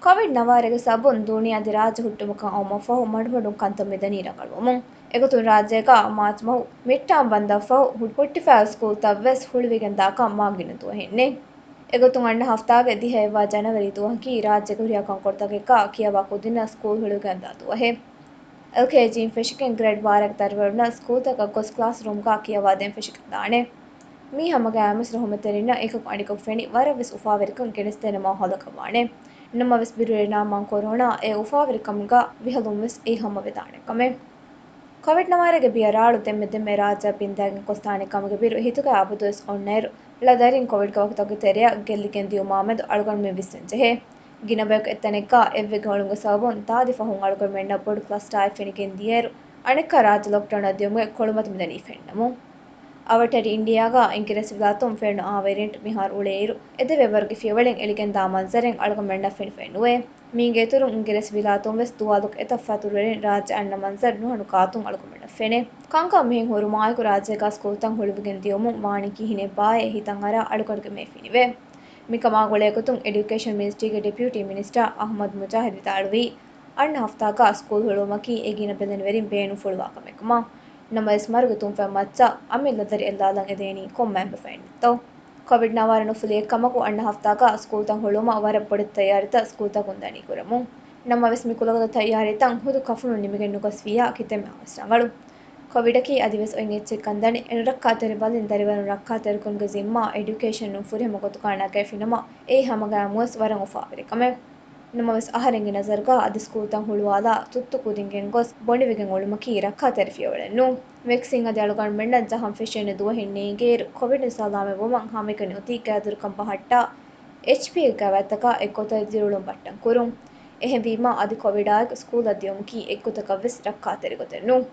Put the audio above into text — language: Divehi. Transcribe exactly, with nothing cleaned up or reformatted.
ކޮވިޑް ނަވާރަގެ ސަބަބުން ދޫނިޔާ އަދި ރާއްޖެ ހުއްޓުމަކަށް އައުމަށްފަހު މަޑުމަޑުން ކަންތައް މިދަނީ ރަނގަޅުވަމުން. އެގޮތުން ރާއްޖޭގަ މާޗް މަހު މިއްޓާމް ބަންދަށްފަހު ހުއް-، ހުއްޓިފައި ސްކޫލްތައްވެސް ހުޅުވިގެންދާކަން މާ ގިނަ ދުވަހެއް ނެތް. އެގޮތުން އަންނަ ހަފްތާގެ ދިހައެއްވާ ޖަނަވަރީ ދުވަހަކީ ރާއްޖޭގެ ހުރިހާ ކަންކޮޅުތަކެއްގަ ކިޔަވާ ކުދިންނަށް ސްކޫލް ހުޅުވިގެންދާ ދުވަހެއް. އެލްކޭޖީން ފެށިގެން ގްރޭޑް ވާރަކަށް ދަރިވަރުންނަށް ސްކޫލްތަކަށް ގޮސް ކްލާސްރޫމްގަ ކިޔަވާދޭން ފެށިގެންދާނެ. މި ހަމަގައިމުވެސް ރަހުމަތްތެރިންނަށް އެކަކު އަނެކަކު ފެނި ވަރަށްވެސް އުފާވެރިކަން ގެނެސްދޭނެ މާހައުލަކަށް ވާނެ. ނަމަވެސް ބިރުވެރިންނާ މާ ކޮރޯނާ އެ އުފާވެރިކަމުގަ ވިހަލުންވެސް އެއީ ހަމަވެދާނެ ކަމެއް. ކޮވިޑް ނަވާރަގެ ބިޔަ ރާޅު ދެންމެ ދެންމެ ރާއްޖެއަށް ބިންދާގެން ގޮސްދާނެ ކަމުގެ ބިރު ހިތުގަ އަބަދުވެސް އޮންނައިރު، ޅަ ދަރިން ކޮވިޑްގެ ވަކުތުގެ ތެރެއަށް ގެއްލިގެން ދިޔުމާމެދު އަޅުގަނޑުމެން ވިސްނަން ޖެހޭ. ގިނަ ބަޔަކު އެއްތަނެއްގަ އެއްވެގެން އުޅުމުގެ ސަބަބުން ތާދި ފަހުން އަޅުގަނޑުމެންނަށް ބޮޑު ކްލަސްޓާއެއް ފެނިގެން ދިޔައިރު، އަނެއްކާ ރާއްޖެ ލޮކްޑައުނަށް ދިޔުމުގެ ކޮޅުމަތި މިދަނީ ފެންނަމުން. އަވަށްޓެރި އިންޑިއާގަ އިނގިރޭސިވިލާތުން ފެނުނު އާ ވެރިއެންޓް މިހާރު އުޅޭއިރު، އެދެވޭ ވަރުގެ ފިޔަވަޅެއް އެޅިގެންދާ މަންޒަރެއް އަޅުގަނޑުމެންނަށް ފެނިފައެއް ނުވޭ. މީގެ އިތުރުން އިނގިރޭސިވިލާތުން ވެސް ދުވާލުގެ އެތައް ފަތުރުވެރިން ރާއްޖެ އަންނަ މަންޒަރު ނުހަނު ގާތުން އަޅުގަނޑުމެންނަށް ފެނޭ. ކަންކަން މިހެން ހުރުމާއެކު ރާއްޖޭގަ ސްކޫލްތައް ހުޅުވިގެން ދިޔުމުން ވާނީ ކިހިނެއްބާއޭ އެ ހިތަށްއަރާ އަޅުގަނޑުގެ މޭ ފިނިވޭ. މިކަމާ ގުޅޭގޮތުން އެޑިއުކޭޝަން މިނިސްޓްރީގެ ޑެޕިއުޓީ މިނިސްޓަރ އަޙްމަދު މުޖާހިދު ވިދާޅުވީ، އަންނަ ހަފްތާގަ ސްކޫލް ހުޅުވުމަކީ އެ ގިނަ ބެލެނިވެރިން ބޭނުންފުޅުވާ ކަމެއް ކަމަށް. ނަމަވެސް މަރުގެ ތުންފަތް މައްޗަށް އަމިއްލަ ދަރި އެއްލާލަން އެދޭނީ ކޮން މައިންބަފައެއް ނެތްތޯ؟ ކޮވިޑް ނަވާރަ ނުފުލި އެއްކަމަކު އަންނަ ހަފްތާގަ ސްކޫލްތައް ހުޅުވުމަށް ވަރަށް ބޮޑެތި ތައްޔާރީތައް ސްކޫލްތަކުން ދަނީ ކުރަމުން. ނަމަވެސް މި ކުލަގަދަ ތައްޔާރީތައް ހުދު ކަފުނުން ނިމިގެން ނުގޮސްފިއްޔާ ކިތަންމެ އަވަސް ރަނގަޅު. ކޮވިޑަކީ އަދިވެސް އޮތް އެއްޗެއްކަން ދަނީ އެނުރައްކާތެރި ބަލިން ދަރިވަރުންނަށް ރައްކާތެރިކުރުމުގެ ޒިންމާ އެޑިއުކޭޝަނުން ފުރިހަމަ ގޮތުގަ ނަގައިފިނަމަ އެއީ ހަމަގައިމުވެސް ވަރަށް އުފާވެރި ކަމެއް. ނަމަވެސް އަހަރެންގެ ނަޒަރުގަ އަދި ސްކޫލްތައް ހުޅުވާލާ ތުއްތު ކުދިން ގެންގޮސް ބޮނޑިވެގެން އުޅުމަކީ ރައްކާތެރި ފިޔަވަޅެއް ނޫން. ވެކްސިން އަދި އަޅުގަނޑުމެންނަށް ޖަހަން ފެށޭނެ ދުވަހެއް ނޭނގޭއިރު ކޮވިޑުން ސަލާމަތްވުމަށް ހަމައެކަނި އޮތީ ގާތްދުރަކަށް ބަހައްޓާ އެޗްޕީއެއްގެ ގަވާއިދުތަކާ އެއްގޮތަށް ދިރިއުޅުން ބައްޓަން ކުރުން. އެހެންވީމާ އަދި ކޮވިޑާއެކު ސްކޫލަށް ދިޔުމަކީ އެއްގޮތަކަށްވެސް ރައްކާތެރި ގޮތެއް ނޫން.